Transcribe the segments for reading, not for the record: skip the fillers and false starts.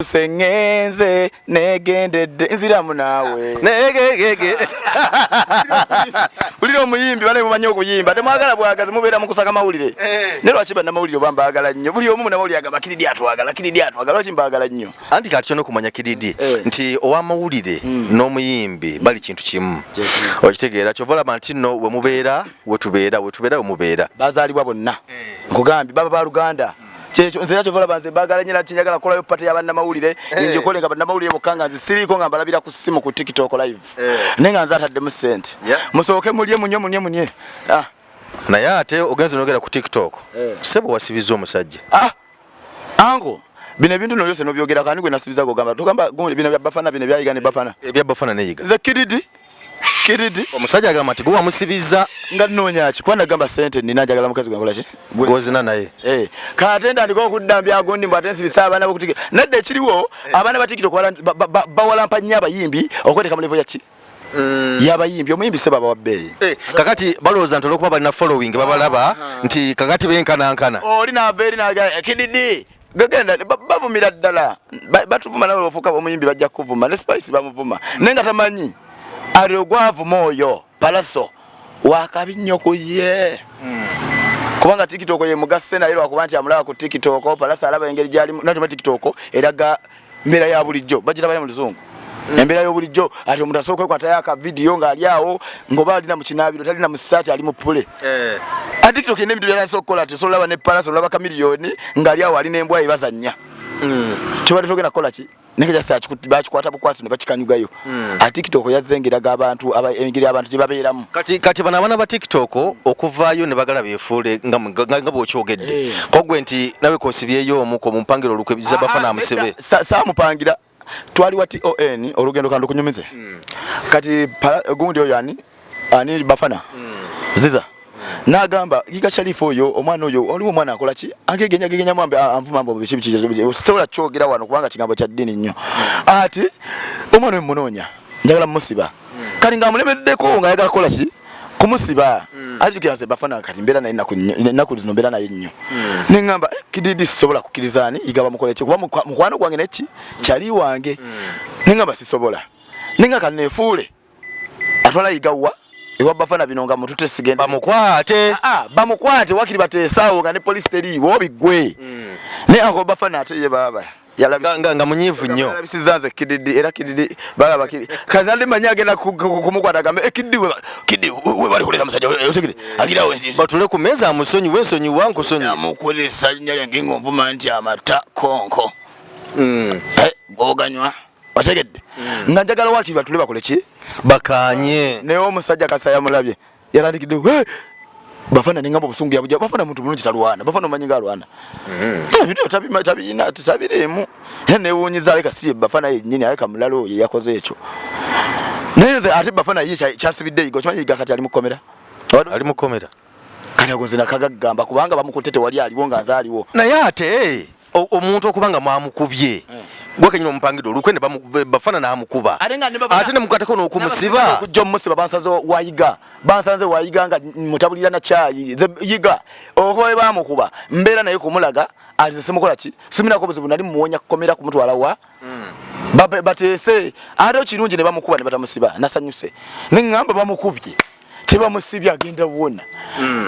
Sengenze negendedde nziramu naawe. Negegege. Wulira omuyimbi, bane mumanyi okuyimba, temwagala bwagazi, mubeera mu kusaka mawulire. Naye lwaki bannamawulire oba mbaagala nnyo? Buli omu munnamawulire agamba Kiridi atwagala, Kiridi atwagala, lwaki mbaagala nnyo? Anti kati kyona okumanya Kiridi nti ow'amawulire n'omuyimbi bali kintu kimu. Okitegeera, kyova olaba nti nno we mubeera wetubeera, wetubeera we mubeera. Bazaalibwa bonna. Nkugambye baba baluganda. Kyekyo nze era kyova olaba nze mbaagala nnyo, era kyenjagala kukolayo party y'abannamawulire, njikole nga bannamawulire bokka, nga nze siriiko, nga mbalabira ku ssimu ku TikTok live. Naye nga nze ataddemu ssente. Musooke mulye, munywe, munywe, munywe. Ah. Naye ate ogenze nogera ku TikTok. Ssebo, wasibizza omusajja. Ah! Ango, bino ebintu no byose nobyogera kani gwe nasubiza gogamba togamba gundi bino bya Bafana, bino byayiga ne Bafana. Ebya Bafana neyiga. Nze Kiridi, Kiridi. Omusajja agamba nti gwe wamusibizza. Nga nnoonya ki? Kuba nagamba ssente nina, njagala mukazi gwe nkola ki? Gwozina naye. Kate ndandika okudda mbyagundi mbu ate nsibisa abaana bokutikiro. Nedda, ekiriwo abaana ba TikTok bawalampa nnyo abayimbi okweteeka mu level ya ki? Y'abayimbi. Omuyimbi se baba wa bbeeyi. Kakati balowooza nti olwokuba balina following, babalaba nti kakati benkanankana. Oli naava eri naga Kididi gagenda bavumira ddala. Batuvuma nawe ofuuka omuyimbi, bajja kukuvuma. Ne Spice bamuvuma, naye nga tamanyi ali ogwavuma oyo Palaso wakabi nnyo ku ye, kubanga TikTok ye mugasse naye lwakuba nti amulaba ku TikTok. Palaso alaba engeri gyalimu natuma TikTok eraga mbeera ya bulijjo, bagiraba mu Luzungu embeera y'obulijjo, ati omuntu asooka kwekwatayo aka vidiyo ng'ali awo ng'oba alina mu kinaabiro, talina mu ssaati, ali mu pule. Ate TikTok erina ebintu byatandise okukola, ati osobola olaba ne Palaso, olaba Kamiliyoni ng'ali awo ali n'embwa ye bazannya. Kyobadde togenda kukola ki? Naye just bakikwata bukwasi ne bakikanyugayo. Ate TikTok yazze ng'eraga abantu engeri abantu gye babeeramu. Kati bano abaana ba TikTok okuvaayo ne bagala beefuule nga bw'okyogedde. Kogwe nti nawe kosibyeyo omu ko mumpangira olukwe biza Bafana amusebe. Saamupangira, twali wa ton olugendo kandi kunyumize. Kati gundi oyo ani Bafana ziza n'agamba Yiga Sharifu oyo omwana oyo, oliwo omwana akola ki, agegenya gegenya mwambe anvuma mbu biki biki biki, sobola kyogera wano kubanga kigambo kya ddiini nnyo, ati omwana oyo munoonya, njagala mumusiba. Kati ng'amulemeddeko ng'ayagala kukola ki? Kumusiba. Ajjukira nze Bafana kati mbeera naye ennaku zino, mbeera naye nnyo, neŋŋamba, "Eh, Kididi, sisobola kukkiriza ani Yiga bamukole ki, kuba mukwano gwange neki kyali wange." Neŋŋamba sisobola, nenga kaneefuule atwala Yiga wa ewa Bafana, bino nga mutute sigenda. Bamukwate. Ah, bamukwate, wakiri bateesaawo nga ne polisi teriiwo, biggwe. Naye ako Bafana ate ye baaba Nga munyiivu nnyo. Yalabisiza nze Kididi, era Kididi balaba kidi kazi nali manyi agenda kumukwata agambe, "Eh, Kididi we Kididi we bali kuleta musajja otegere agirawo." Batule ku mmeeza, amusonyiwe, nsonyiwa, nkusonyiwe. Amukozesa linnya lyange ng'onvuma nti amata konko. Eh, goganywa, otegedde? Nga njagala wakiri batule bakole ki? Bakanye. Naye omusajja kasa yamulabye yatandikidde, "Hey!" Bafana nengamba obusungu yabuja. Bafana muntu mulungi, talwana. Bafana omanyi nga alwana. Ebintu ebyo tabirina, tabiriimu, era newuunyiza aleka si ye Bafana yennyini, aleka mulala oyo yakoze ekyo. Naye nze ate Bafana ye kyasibidde Yiga, okimanyi Yiga kati ali mukomera? Ali mukomera. Kati ago nze nakagagamba kubanga bamukutte tewali aliwo nga nze aliwo. Naye ate omuntu okuba nga mwamukubye, gwe kenyini omupangidde olukwe ne Bafana n'amukuba, Ate nga ne Bafana- ate ne mukwatako n'okumusiba. Okujja omusiba, bansanze wayiga, bansanze wayiga nga mutabulira na kyayi. Yiga okuba bwe bamukuba mbeera naye kumulaga ati nze simukola ki, siminako buzibu, nali muwonya kukomera kumutwala wa bateese. Ate ekirungi ne bamukuba ne batamusiba, nasanyuse neŋŋamba bamukubye tebamusibye, agenda wona.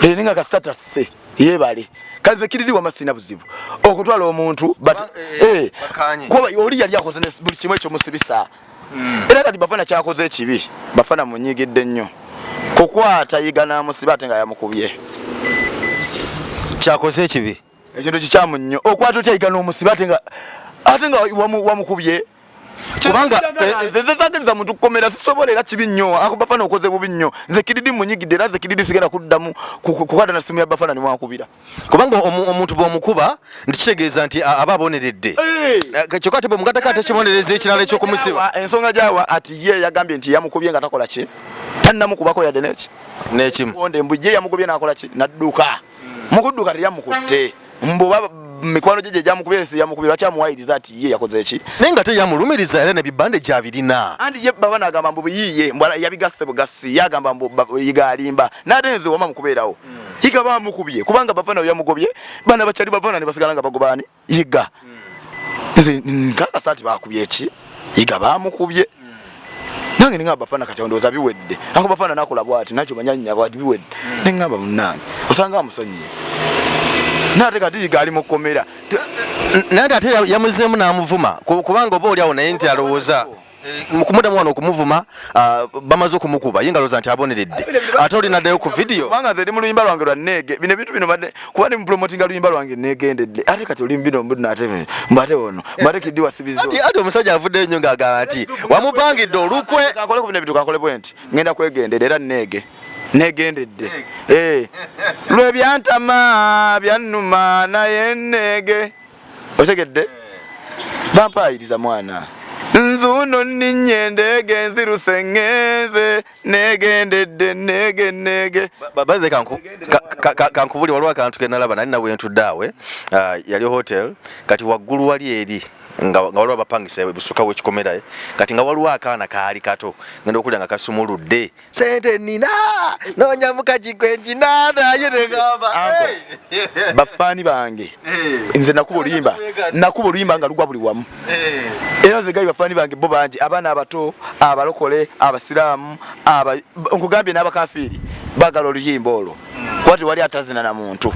Eh, ninga kasita tasse yebale kaze Kiriri wama sina buzibu okutwala omuntu, but Bakanye. Kuba oli yali akoze buli kimu ekyomusibisa. Era kati Bafana kyakoze ekibi, Bafana munyigidde nnyo kukwata Yiga n'amusiba ate nga yamukubye. Kyakoze ekibi. Ekintu kikyamu nnyo, okwata otya Yiga n'omusiba ate nga wamukubye? Kubanga nze nze sagiriza muntu kukomera, sisobola, era kibi nnyo. Ako Bafana okoze bubi nnyo. Nze Kiridi munyigidde, era nze Kiridi sigenda kuddamu kukwata na simu ya Bafana niwankubira. Kubanga omuntu bw'omukuba nti kitegeeza nti aba aboneredde. Kyokka ate bwemugattako ate ekibonerezo ekirala eky'okumusiba. Ensonga gyawa ati ye yagambye nti yamukubye nga takola ki, tannamukubako yadde neki. N'ekimu. Onde mbu ye yamugobye n'akola ki, nadduka. Mu kudduka teyamukutte, mbu oba mikwano gye gye gyamukubye, si yamukubye, lwaki amuwayiriza ati ye yakoze ki? Naye nga teyamulumiriza, era nebibande gyabirina. Andi ye baba nagamba mbu yiye, mbu yabigasse bugasi, yagamba mbu Yiga alimba nate. Nze wama mukubeerawo, Yiga bamukubye kubanga Bafana yamugobye, bana bakyali Bafana ne basigala nga bagobaani Yiga. Nze nkakasa nti bakubye ki Yiga bamukubye. Nange ningamba bafana kati ndowooza biwedde. Ako bafana nakola bwati nakyo manyanya bwati biwedde. Ningamba munnange osanga amusonyiye. Naate kati Yiga ali mu kkomera. Naye ate yamuzeemu n'amuvuma kubanga oba oli awo naye nti alowooza mukumudamu wano okumuvuma, bamaze okumukuba ye nga alowooza nti aboneredde, ate oli naddayo ku vidiyo. Kubanga nze ndi mu luyimba lwange lwa neege, bino ebintu bino badde kuba ndi mupromotinga luyimba lwange neegendedde, ate kati oli bino mbuno ate mbu ate ono mbu ate Kiddi wasibiza. Ati omusajja avuddeyo nnyo ng'agamba nti wamupangidde olukwe. Kankole ku bino ebintu, kankole bwe nti ngenda kwegendera era neege negendedde lwe byantama byannuma naye neege otegedde bampaayiriza mwana nzuno nninye endeege nziruse ŋŋenze negendedde neege neege. Baze kankubuli waliwo akantu ke nalaba nali nawe ntudde awe, yali hotel kati waggulu wali eri nga waliwo abapangisa busuka w'ekikomera, kati nga waliwo akaana kaali kato ngenda okulya nga kasumuludde sente nina noonya mukaji gwe njina naye negamba bafaani bange nze nakuba oluyimba, nakuba oluyimba nga lugwa buli wamu era nze gayi bafaani bange bo bangi, abaana abato, abalokole, abasiraamu, nkugambye n'abakafiiri bagala oluyimba olwo kuba tewali atazina na muntu.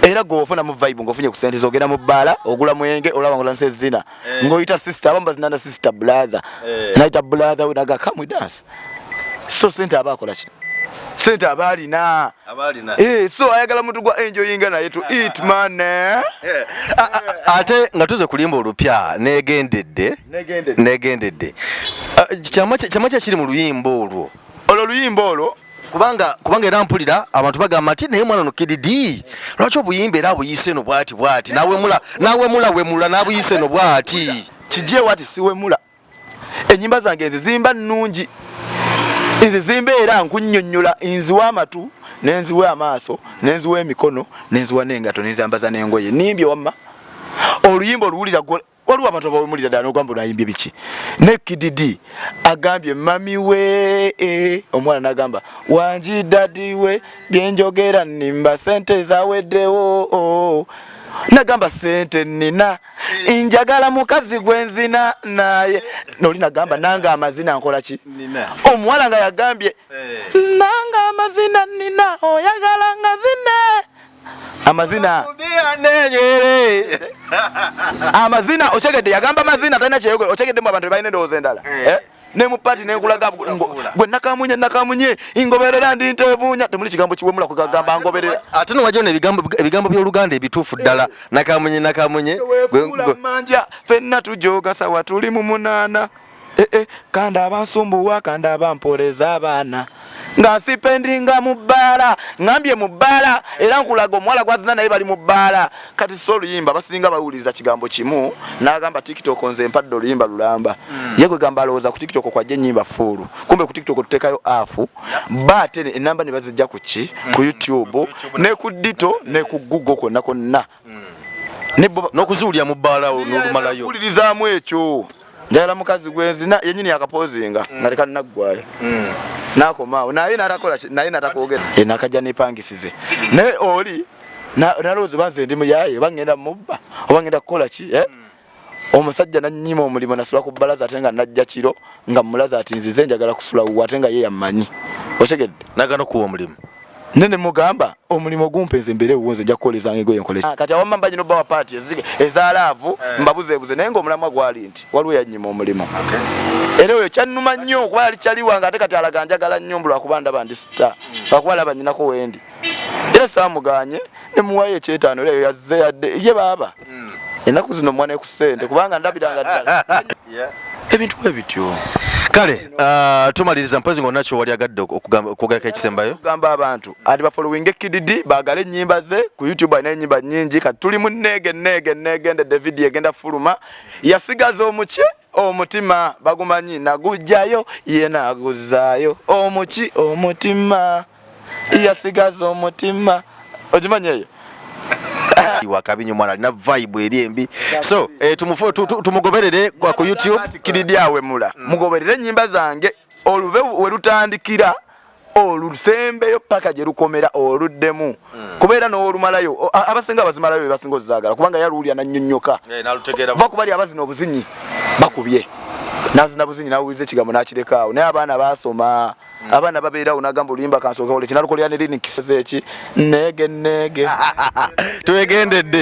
Era gwe ofuna mu vibe ng'ofunye ku sente zogenda mu bbaala ogula mwenge olaba ng'otandise zina ng'oyita sister, abamu bazina na sister, brother, nayita brother we naga come we dance. So sente aba akola ki? Sente aba alina. So ayagala muntu gwa enjoyinga naye to eat money. Ate nga tuze kulimba olupya negendedde. Negendedde. Negendedde, kyama kyama kiri mu luyimba olwo? Olwo oluyimba olwo Kubanga era mpulira abantu bagamba nti naye mwana ono Kididi lwaki obuyimba era abuyise eno bwati bwati nawemula nawemula wemula n'abuyise eno bwati? Kijewa ati siwemula, enyimba zange nze zimba nnungi, nze zimba era nkunnyonnyola, nziwa amatu nenziwa amaaso nenziwa emikono nenziwa n'engato nenzambaza n'engoye nimbye. Wamma oluyimba oluwulira waliwo abantu abawemulira ddala nogamba onayimbye biki? Ne Kididi agambye mami we, omwana nagamba wangi daddy we, byenjogera nimba sente zaweddewo, oh. Nagamba sente nina njagala mukazi gwenzina naye noli nagamba nange amazina nkola ki? Omuwala nga yagambye nange amazina nina oyagala nga zine amazina amazina okyegedde yagamba amazina talina kyeyogera okyegeddemu abantu tebalina endowooza endala. Eh? Ne mu party nenkulaga gwe nakamunye nakamunye ngoberera ndi ntevuunya temuli kigambo kiwemula kugagamba ngoberera. Ate nowajja no ebigambo by'oluganda ebituufu ddala, nakamunye nakamunye. Wefuula manja fenna tujoga sawa tuli mu 8, kandi abansumbuwa kandi abampoleza abaana nga nsipendinga mu bbaala ŋambye mu bbaala era nkulaga omuwala gwazina naye bali mu bbaala. Kati so oluyimba basinga bawuliriza kigambo kimu n'agamba TikTok nze mpadde oluyimba lulamba. Ye gwe gamba alowooza ku TikTok kwajja ennyimba full, kumbe ku TikTok tuteekayo half ba ate enamba ne bazijja ku ki ku YouTube ne ku dito ne ku Google kwonna kwonna ne bo n'okuziwulira mu bbaala n'olumalayo. Wulirizaamu ekyo njagala mukazi gwenzina yenyini yakapozinga nga tekanaggwayo nakomaawo naye natakola naye natakwogera. Nakajja nepangisize naye oli nalowooza oba nze ndi muyaye oba ngenda mubba oba ngenda kukola ki, eh? Omusajja nanyima omulimu nasula ku bbalaza ate nga najja kiro nga mulaza ati nzize njagala kusula wuwe ate nga ye yammanyi otegedde. Nagana okuwa omulimu. Nene mugamba omulimu gumpe nze mbeere wuwo nze nja kukoleza engoye nkole. Kati awamma mbanyi nobawa party eza love mbabuzeebuze naye ng'omulamwa gwali nti waliwo yannyima omulimu era oyo kyannuma nnyo kuba yali kyali wange ate kati alaga njagala nnyo mbu lwakuba ndaba ndi star, lwakuba alaba nnyinako wendi era saamuganye ne muwayo ekyetaano era yazze yadde ye baaba ennaku zino mwana ku ssente kubanga ndabiranga ddala ebintu bwe bityo. Kale tumaliriza mpozi nga onakyo wali agadde okwogerako ekisembayo. Kugamba abantu ati bafollowinge Kididi baagale ennyimba ze ku YouTube, alina ennyimba nnyingi. Kati tuli mu neege neege neegende David egenda fuluma yasigaza omuki omutima bagumanyi nagujjayo ye naguzaayo omuki omutima yasigaza omutima ogimanyi eyo. Wakabinyo mwana alina vibe eri embi, so tumugoberere ku YouTube. Kididi awemula, mugoberere ennyimba zange oluve we lutandikira. Olusembeyo paka gye lukomera oluddemu, kubeera n'olumalayo. Abasinga abazimalayo be basinga ozizaagala, kubanga yaluwulira nannyonnyoka. Eh, n'alutegeera. Va kubali abazina obuzinyi, bakubye nazina buzinyi, nawuliza ekigambo nakireka awo. Naye abaana basoma, abaana babeerawo nagamba oluyimba kansooke ole kinalukolera ne lyrics eki nege nege. Twegendedde.